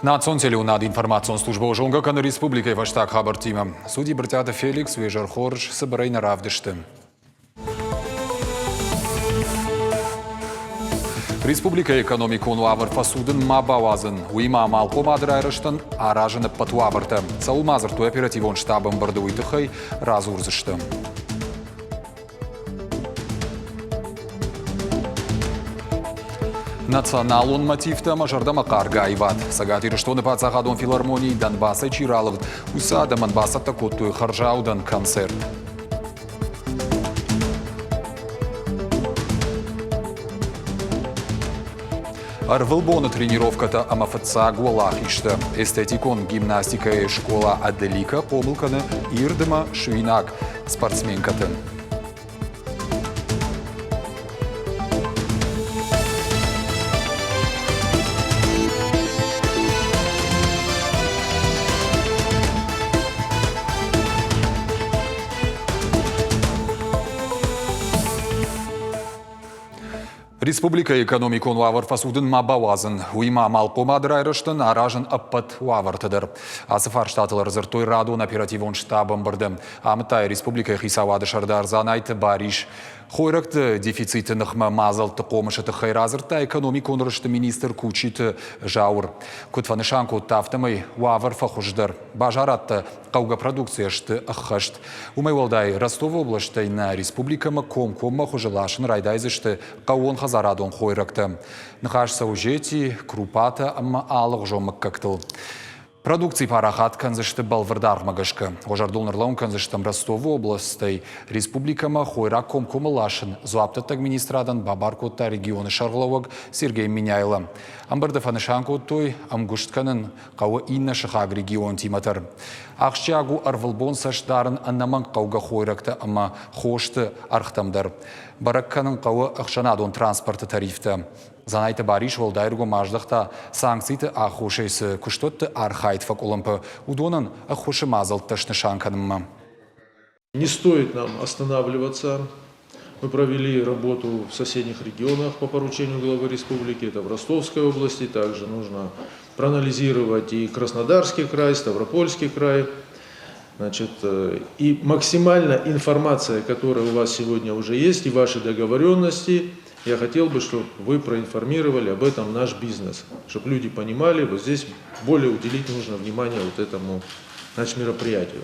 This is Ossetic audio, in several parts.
Национ телеуынады информацион службӕ зонгӕ кӕны республикӕйы фӕстаг хабӕрттимӕ. Судьи Брытъиаты Феликс уе зӕр хорз цыбырӕй нӕ равдысты. Республикӕйы экономикон уавӕр фӕцудын ма бауадзын, уыимӕ амалхъомады райрӕзтӕн аразын ӕппӕт уавӕртӕ. Цӕуыл ма дзырдтой оперативон штабы ӕмбырды, уый тыххӕй радзурдзысты. Националон мотивтӕ ӕмӕ зӕрдӕмӕхъаргӕ аивад. Цӕгат Ирыстоны паддзахадон филармонийы Донбассӕй чи ралыгъд, уыцы адӕмӕн бацӕттӕ кодтой хӕрзаудӕн концерт. Ӕрвылбоны тренировкӕтӕ ӕмӕ фыццаг уӕлахизтӕ. Эстетикон гимнастикӕйы скъола «Аделика» хъомыл кӕны ирд ӕмӕ суинаг спортсменкӕты. Республикӕйы экономикон уавӕр фӕцудын ма бауадзын, уыимӕ амалхъомады райрӕзтӕн аразын ӕппӕт уавӕртӕ дӕр. Ацы фарстатыл ӕрдзырдтой радон оперативон штабы ӕмбырды. Амыдта йӕ республикӕйы хицауады сӕрдар Дзанайты Барис. Хойрӕгты дефициты ныхмӕ мадзӕлтты хъомысы тыххӕй радзырдта экономикон рӕзты министр Кучиты Зауыр. Куыд фӕнысан кодта, афтӕмӕй уавӕр фӕхуыздӕр. Базарадтӕ хъӕугӕ продукцийӕ сты ӕххӕст. Уымӕй уӕлдай, Ростовы областӕй нӕ республикӕмӕ комкоммӕ хуызы ласын райдайдзысты хъӕууонхӕдзарадон хойрӕгтӕ. Ныхас цӕуы зети, крупатӕ ӕмӕ алыгъуызон мыггӕгтыл. Продукци парахат кӕндзысты бӕлвырд аргъмӕ гӕсгӕ. Уӕ зӕрдыл ныллӕууын кӕндзыстӕм Ростовы областӕй республикӕмӕ хойраг комкоммӕ ласын дзуапдӕттӕг министрадӕн бабар кодта регионы сӕргълӕууӕг Сергей Меняйло. Ӕмбырды фӕнысан кодтой, ӕмгуыст кӕнын хъӕуы иннӕ сыхаг регионтимӕ дӕр. Ахсджиаг у ӕрвылбон цӕст дарын ӕнӕмӕнг хъӕугӕ хойрӕгтӕ ӕмӕ хосты ӕргътӕм дӕр. Бӕрӕг кӕнын хъӕуы ӕхсӕнадон транспорты тарифтӕ. Дзанайты Барис уӕлдай ӕргом аздӕхта, санкциты аххосӕй цы куыстуӕтты архайд фӕкъуылымпы, уыдонӕн ӕххуысы мадзӕлттӕ снысан кӕнынмӕ. Не стоит нам останавливаться. Мы провели работу в соседних регионах по поручению главы республики, это в Ростовской области, также нужно проанализировать и Краснодарский край, Ставропольский край. Значит, и максимально информация, которая у вас сегодня уже есть, и ваши договоренности, я хотел бы, чтобы вы проинформировали об этом наш бизнес, чтобы люди понимали, вот здесь более уделить нужно внимание вот этому значит, мероприятию.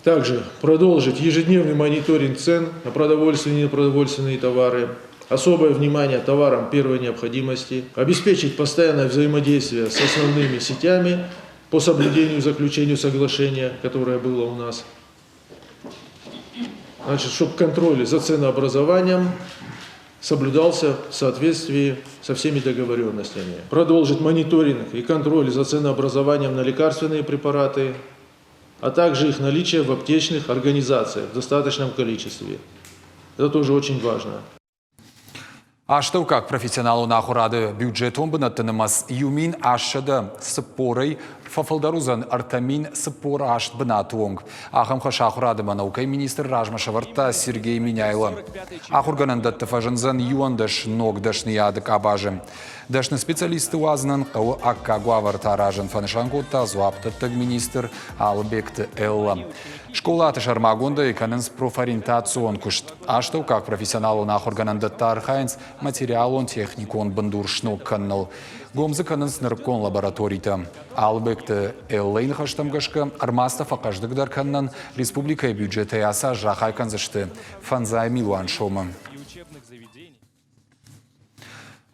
Также продолжить ежедневный мониторинг цен на продовольственные и непродовольственные товары, особое внимание товарам первой необходимости, обеспечить постоянное взаимодействие с основными сетями по соблюдению и заключению соглашения, которое было у нас. Значит, чтобы контроль за ценообразованием соблюдался в соответствии со всеми договоренностями. Продолжить мониторинг и контроль за ценообразованием на лекарственные препараты, а также их наличие в аптечных организациях в достаточном количестве. Это тоже очень важно. Астӕуккаг профессионалон ахуырады бюджетон бынӕтты нымӕц 1840-ӕй фӕфылдӕр уыдзӕн 3048 бынаты онг. Ахӕм хӕс ахуырады ӕмӕ наукӕйы министр размӕ сӕвӕрдта Сергей Меняйло. Ахуыргӕнӕндӕтты фӕзындзӕн 11 ног дӕсныйады къабазы. Дӕсны специалистты уадзынӕн хъӕуы аккаг уавӕртӕ аразын, фӕнысан кодта дзуапдӕттӕг министр Алыбегты Элла. Скъолаты сӕрмагондӕй кӕнынц профориентацион куыст. Астӕуккаг профессионалон ахуыргӕнӕндӕттӕ архайынц материалон-техникон бындур сног кӕныныл. Гом дзы кӕнынц нырыккон лабораторитӕ. Алыбегты Эллӕйы ныхӕстӕм гӕсгӕ, ӕрмадзтӕ фӕхъӕздыгдӕр кӕнынӕн республикӕйы бюджетӕй ацы аз рахай кӕндзысты фӕндзай милуан сомы.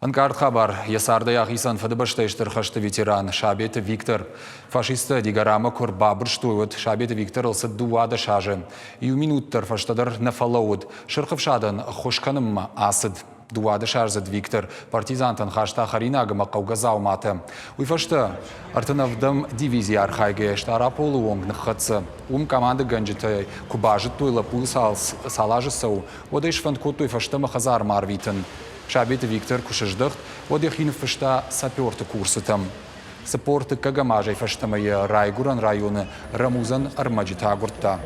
Ӕнкъард хабар йӕ цардӕй ахицӕн Фыдыбӕстӕйы Стыр хӕсты ветеран Сабеты Виктор. Фашисттӕ Дигорамӕ куы ӕрбабырстой, уӕд Сабеты Викторыл цыд 12 азы. Иу минут дӕр фӕстӕдӕр нӕ фӕлӕууыд. Сырх ӕфсадӕн ӕххуыс кӕнынмӕ ацыд. 12-аздзыд Виктор партизантӕн хаста хӕринаг ӕмӕ хъӕугӕ дзауматӕ. Уый фӕстӕ 37-ӕм дивизийы архайгӕйӕ Стъараполы онг ныххӕццӕ. Уым командӕгӕнджытӕ куы базыдтой лӕппуйы цал азы цӕуы, уӕд ӕй сфӕнд кодтой фӕстӕмӕ хӕдзармӕ арвитын. Сабеты Виктор куы сыздӕхт, уӕд йӕхи ныффыста саперты курсытӕм. 40 тыккӕгӕм азӕй фӕстӕмӕ йӕ райгуырӕн районы рӕмудзӕн ӕрмӕджытӕ агуырдта.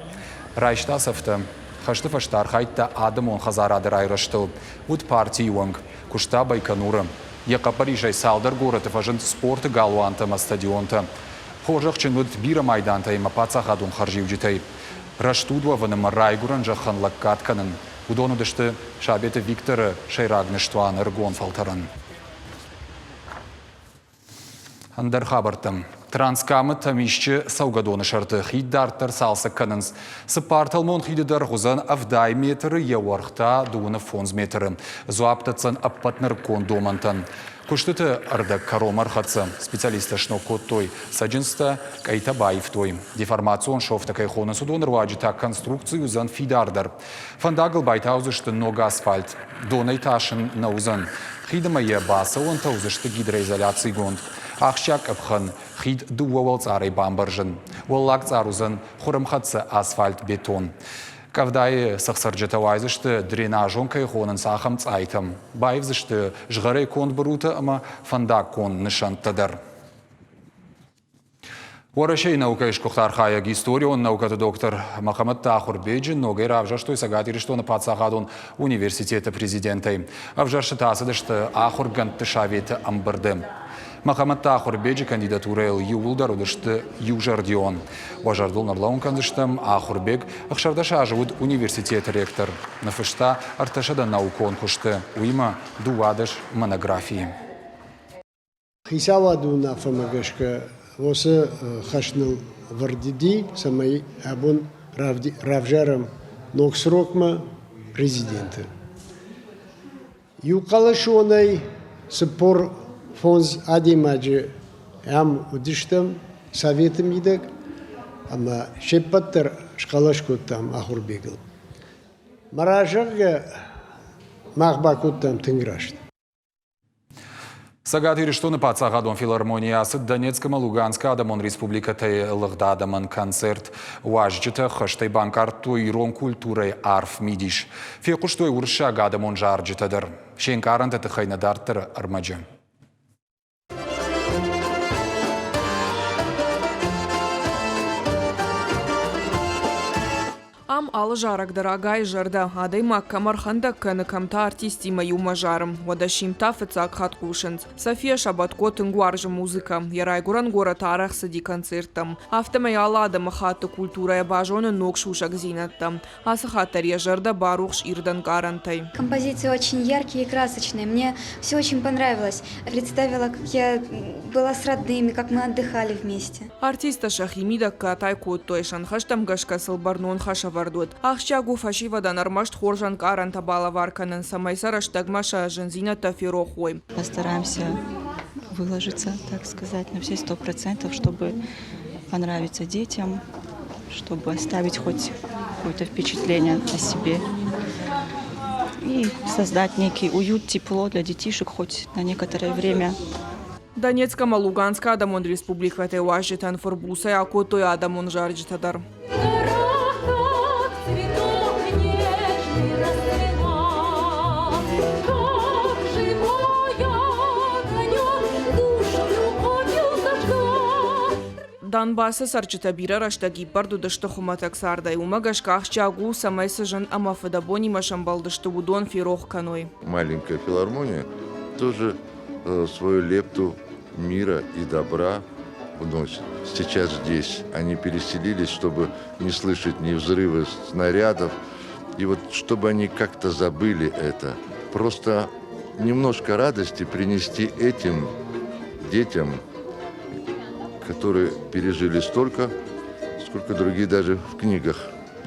Райста цӕфтӕ. Хӕсты фӕстӕ архайдта адӕмон хӕдзарады райрӕзтыл. Уыд партийы уӕнг. Куыста Байконуры. Йӕ хъӕппӕрисӕй цалдӕр горӕты фӕзынд спорты галуантӕ ӕмӕ стадионтӕ. Хорзӕхджын уыд бирӕ майдантӕй ӕмӕ паддзахадон хӕрзиуджытӕй. Рӕстуд уӕвын ӕмӕ райгуырӕн зӕххӕн лӕггад кӕнын. Уыдон уыдысты Сабеты Викторы сӕйраг ныстуан ӕрыгон фӕлтӕрӕн. Ӕндӕр хабӕрттӕм. Транскамы Тӕмисчы цӕугӕдоны сӕрты хид дарддӕр цалцӕг кӕнынц. Цыппартӕлмон хиды дӕргъ уыдзӕн 70 метры, йӕ уӕрх та 25 метры. Дзуапп дӕтдзӕн ӕппӕт нырыккон домӕнтӕн. Куыстыты ӕрдӕг кӕронмӕ ӕрхӕццӕ. Специалисттӕ сног кодтой цӕджындзтӕ, къӕйтӕ баивтой. Деформацион шовтӕ кӕй хонынц, уыдон руаджы та конструкци уыдзӕн фидардӕр. Фӕндагыл байтаудзысты ног асфальт. Донӕй тас ын нӕ уыдзӕн. Хидмӕ йӕ бацӕуӕнтӕ уыдзысты гидроизоляцигонд. Ахсджиаг къӕпхӕн хид дыууӕ уӕлцъарӕй бамбӕрзын. Уӕллаг цъар уыдзӕн хуырымхӕццӕ асфальт-бетон. Къӕвдайы цӕхцӕрджытӕ уайдзысты, дренажон кӕй хонынц, ахӕм цъайтӕм. Баивдзысты згъӕрӕй конд бырутӕ ӕмӕ фӕндаггон нысӕнттӕ дӕр. Уӕрӕсейы наукӕйы сгуыхт архайӕг историон наукӕты доктор Мӕхӕмӕтты Ахуырбеджы ногӕй равзӕрстой Цӕгат Ирыстоны паддзахадон университеты президентӕй. Ӕвзӕрстытӕ ацыдысты ахуыргӕндты советы ӕмбырды. Мӕхӕмӕтты Ахуырбеджы кандидатурӕйыл иууылдӕр уыдысты иузӕрдион. Уӕ зӕрдыл ӕрлӕууын кӕндзыстӕм, Ахуырбег 16 азы уыд университеты ректор. Ныффыста 300 наукон куысты, уыимӕ 12 монографийы. Хицауады уынаффӕмӕ гӕсгӕ уыцы хӕс ныл вӕрд уыди, цӕмӕй абон равзарӕм ног срокмӕ президенты. Иухъӕлӕсонӕй 45 адӕймаджы ам уыдыстӕм советы мидӕг ӕмӕ се ппӕт дӕр схъӕлӕс кодтам Ахуырбегыл. Мӕ разӕгъгӕ мах бакодтам тынг раст. Цӕгат Ирыстоны паддзахадон филармонийы ацыд Донецк ӕмӕ Луганскы адӕмон республикӕтӕй лыгъд адӕмӕн концерт. Уазджытӕ хӕстӕй банкъардтой ирон культурӕйы арф мидис. Фехъуыстой уырыссаг адӕмон зарджытӕ дӕр. Се нкъарӕнты тыххӕй нӕ дарддӕры ӕрмӕджы. Ам алы зарӕг дӕр агайы зӕрдӕ, адӕймаг кӕм ӕрхӕндӕг кӕны, кӕм та артистимӕ иумӕ зары. Уӕдӕ Симд та фыццаг хатт хъусынц. София Сабатко тынг уарзы музыкӕ. Йӕ райгуырӕн горӕты арӕх цыди концерттӕм. Афтӕмӕй алы адӕмыхатты культурӕйӕ базоны ног сусӕгдзинӕдтӕ. Ацы хатт дӕр йӕ зӕрдӕ барухс ирд ӕнкъарӕнтӕй. Композиции очень яркие и красочные. Мне все очень понравилось. Представила, как я была с родными, как мы отдыхали вместе. Артисттӕ сӕхимидӕг катай кодтой, сӕ ныхӕстӕм гӕсгӕ сыл бӕрнон хӕс ӕвӕрд уыд. Ахсджиаг у фӕсивӕдӕн ӕрмӕст хорз ӕнкъарӕнтӕ балӕвар кӕнын, цӕмӕй сӕ рӕстӕгмӕ сӕ зындзинӕдтӕ ферох уой. Постараемся выложиться, так сказать, на все 100%, чтобы понравиться детям, чтобы оставить хоть какое-то впечатление о себе и создать некий уют, тепло для детишек хоть на некоторое время. Донецк ӕмӕ Луганскы адӕмон республикӕтӕй уазджытӕн фырбуцӕй акодтой адӕмон зарджытӕ дӕр. Донбассы цӕрджытӕ бирӕ рӕстӕг иппӕрд уыдысты хуымӕтӕг цардӕй. Уымӕ гӕсгӕ ахсджиаг у, цӕмӕй цы зын ӕмӕ фыдӕбонимӕ сӕмбӕлдысты, уыдон ферох кӕной. Маленькая филармония тоже свою лепту мира и добра вносит. Сейчас здесь они переселились, чтобы не слышать ни взрывы снарядов, и вот чтобы они как-то забыли это. Просто немножко радости принести этим детям, которые пережили столько, сколько другие даже в книгах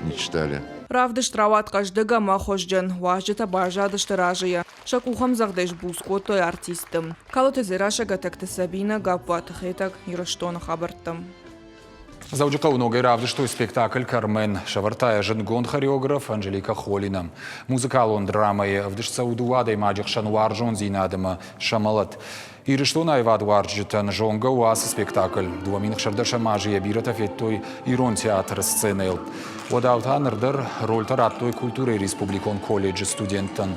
не читали. Равдыст рауад хъӕздыг ӕмӕ хуызджын. Уазджытӕ баззадысты разыйӕ. Сӕ къухӕмдзӕгъдӕй сбуц кодтой артистты. Калоты Дзерассӕ, Гӕтӕгты Сабинӕ, Гаппуаты Хетӕг, Ирыстоны хабӕрттӕ. Дзӕуджыхъӕуы ногӕй равдыстой спектакль «Кармен». Сӕвӕрдта йӕ зындгонд хореограф Анжелика Холина. Музыкалон драмӕйы ӕвдыст цӕуы дыууӕ адӕймаджы хсӕн уарзондзинад ӕмӕ сӕ мӕлӕт. Ирыстоны аивадуарзджытӕн зонгӕ у ацы спектакль. 2016 азы йӕ бирӕтӕ федтой Ирон театры сценӕйыл. Уӕдау та ныр дӕр рольтӕ радтой культурӕйы республикон колледжы студенттӕн.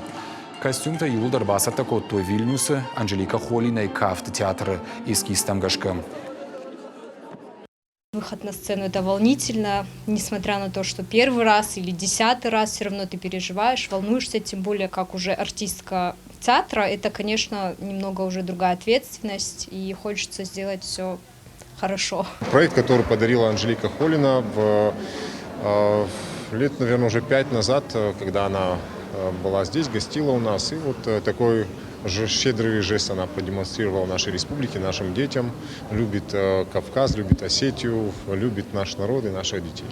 Костюмтӕ иууылдӕр бацӕттӕ кодтой Вильнюсы Анжелика Холинайы кафты театры эскизтӕм гӕсгӕ. Выход на сцену – это волнительно, несмотря на то, что первый раз или десятый раз, все равно ты переживаешь, волнуешься, тем более, как уже артистка театра, это, конечно, немного уже другая ответственность, и хочется сделать все хорошо. Проект, который подарила Анжелика Холина в, лет, наверное, уже 5 назад, когда она была здесь, гостила у нас. И вот такой же щедрый жест она продемонстрировала нашей республике, нашим детям. Любит Кавказ, любит Осетию, любит наш народ и наших детей.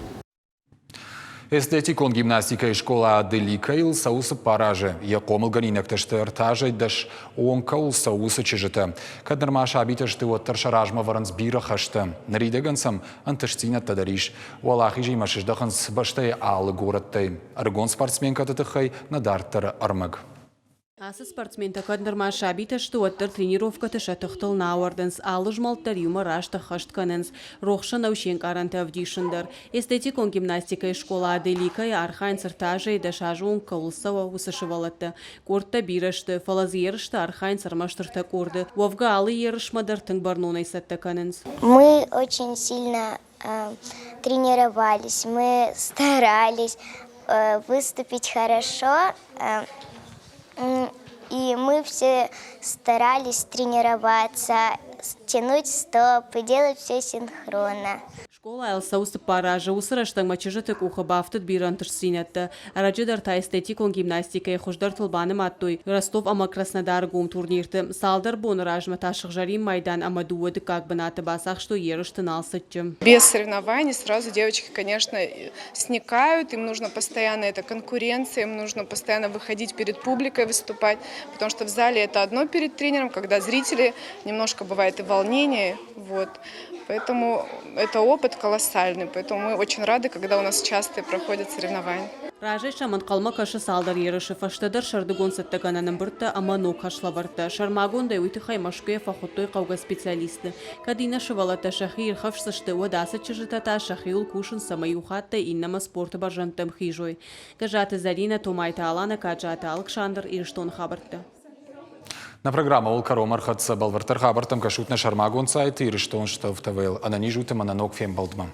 Эстетикон гимнастикӕйы скъола Деликӕйыл цӕуы 4 азы. Йӕ хъомылгӕнинӕгтӕ сты 3 азӕй 10 онг кӕуыл цӕуы, уыцы чызджытӕ. Кӕд нырма сабитӕ сты, уӕддӕр сӕ размӕ вӕрынц бирӕ хӕстӕ. Ныридӕгӕн сӕм ӕнтыстдзинӕдтӕ дӕр ис. Уӕлахизимӕ сыздӕхынц бӕстӕйы алы горӕттӕй. Ӕрыгон спортсменкӕты тыххӕй нӕ дарддӕры ӕрмӕг. Ацы спортсментӕ кӕд нырма сабитӕ сты, уӕддӕр тренировкӕты сӕ тыхтыл нӕ ауӕрдынц, алы змӕлд дӕр иумӕ раст ӕххӕст кӕнынц. Рох сӕ нӕу се нкъарӕнтӕ ӕвдисын дӕр. Эстетикон гимнастикӕйы скъола Аделикӕйы архайынц 3 азӕй 10 азы онг кӕуыл цӕуы, уыцы сывӕллӕттӕ. Къордтӕ бирӕ сты, фӕлӕ дзы ерысты архайынц ӕрмӕст ӕртӕ къорды. Уӕвгӕ алы ерысмӕ дӕр тынг бӕрнонӕй цӕттӕ кӕнынц. Мы очень сильно тренировались, мы старались выступить хорошо, и мы все старались тренироваться, тянуть стопы, делать все синхронно. Скъолайыл цӕуы 4 азы. Уыцы рӕстӕгмӕ чызджыты къухы бафтыд бирӕ ӕнтыстдзинӕдтӕ. Ӕрӕджы дӕр та эстетикон гимнастикӕйы хуыздӕртыл банымадтой Ростов ӕмӕ Краснодары гом турнирты. Цалдӕр боны размӕ та сыгъзӕрин майдан ӕмӕ дыууӕ дыккаг бынаты бацахстой ерысты Налцыччы. Без соревнований сразу девочки, конечно, сникают, им нужно постоянно эта конкуренция, им нужно постоянно выходить перед публикой, выступать, потому что в зале это одно перед тренером, когда зрители, немножко бывает и волнение, вот. Поэтому это опыт колоссальный, поэтому мы очень рады, когда у нас часто проходят соревнования. Разӕй сӕм ӕнхъӕлмӕ кӕсы цалдӕр ерысы, фӕстӕдӕр сӕрдыгон цӕттӕгӕнӕн ӕмбырдтӕ ӕмӕ ног хӕслӕвӕрдтӕ. Сӕрмагондӕй уый тыххӕй Мӕскуыйӕ фӕхуыдтой хъӕугӕ специалистты. Кӕд иннӕ сывӕллӕттӕ сӕхи ирхӕфсдзысты, уӕд ацы чызджытӕ та сӕхиуыл кусынц, цӕмӕй иу хаттӕй иннӕмӕ спорты бӕрзӕндтӕм хизой. Гӕззаты Зӕринӕ, Томайты Аланӕ, Каджаты Алыксандр, Ирыстоны хабӕрттӕ. Нӕ программӕ кӕронмӕ ӕрхӕццӕ. Бӕлвырддӕр хабӕрттӕм кӕсут нӕ сӕрмагонд сайты Ирыстон ТВ-йыл. Ӕнӕниз ут ӕмӕ нӕ ног фембӕлдмӕ.